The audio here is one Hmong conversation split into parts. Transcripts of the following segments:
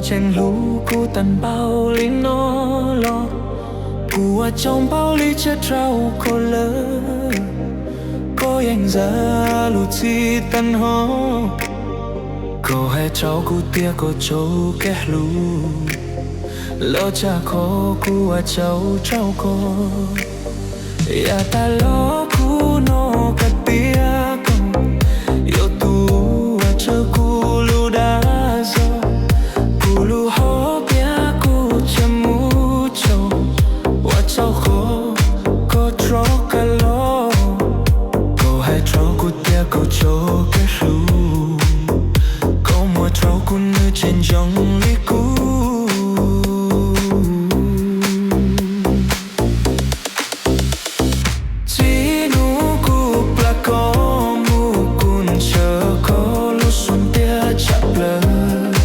Tseem hlub kuv tag npaum li no los, kuv ua tsaug npaum li tshiab rau koj lawm. Koj yeej zam lub txim tag nrho, koj hais rau kuv tias koj tso kev hlub, los tsam koj kuv ua tsaug rau koj. Yav tas los kuv hnov koj tias koj yog tus uas tsawg kuv lub dag zog. Kuv lub hom phiaj kuv cia mus tso, ua tsaug qhov koj rov qab los. Koj hais rau kuv tias koj tso kev hlub, koj muab rau kuv nws tseem ntsoov li kuv. Txij hnub kuv plam koj mus, kuv ntshaw koj lub xub ntiag tshaj plaws.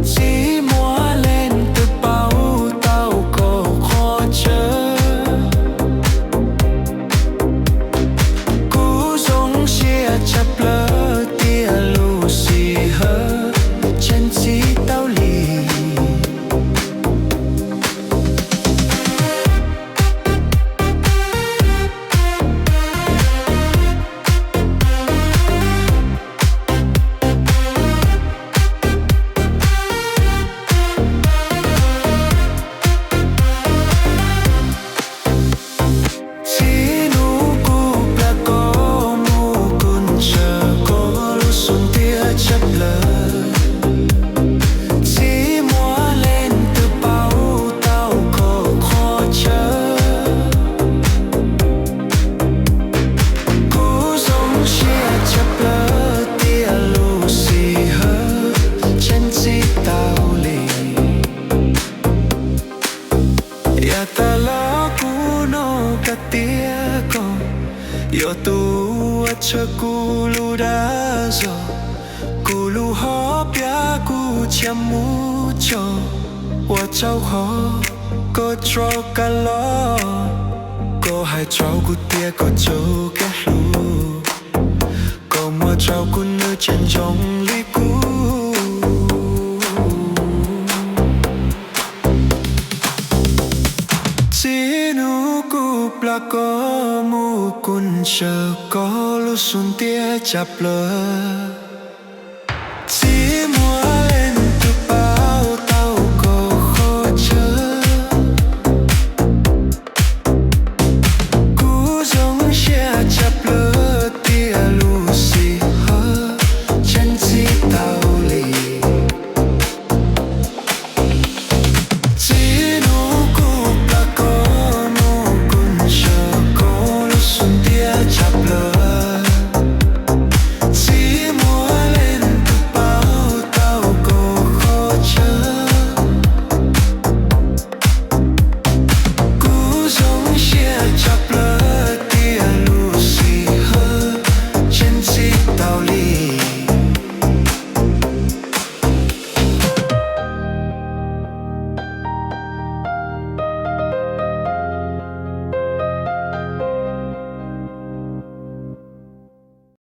Tsis muaj leej twg paub tau koj qhov chaw. Kuv zoo siab tshaj plaws tias lub sij hawm tseem txi tau li. Txij hnub kuv plam koj mus, kuv ntshaw koj lub xub ntiag tshaj plaws. Tsis muaj leej twg paub tau koj qhov chaw. Kuv zoo siab tshaj plaws tias lub sij hawm tseem txi tau li. Yav tas los kuv hnov koj tias koj yog tus uas tsawg kuv lub dag zog. Kuv lub hom phiaj kuv cia mus tso, ua tsaug qhov koj rov qab los. Koj hais rau kuv tias koj tso kev hlub, koj muab rau kuv nws tseem ntsoov li kuv. Txij hnub kuv plam koj mus, kuv ntshaw koj lub xub ntiag tshaj plaws.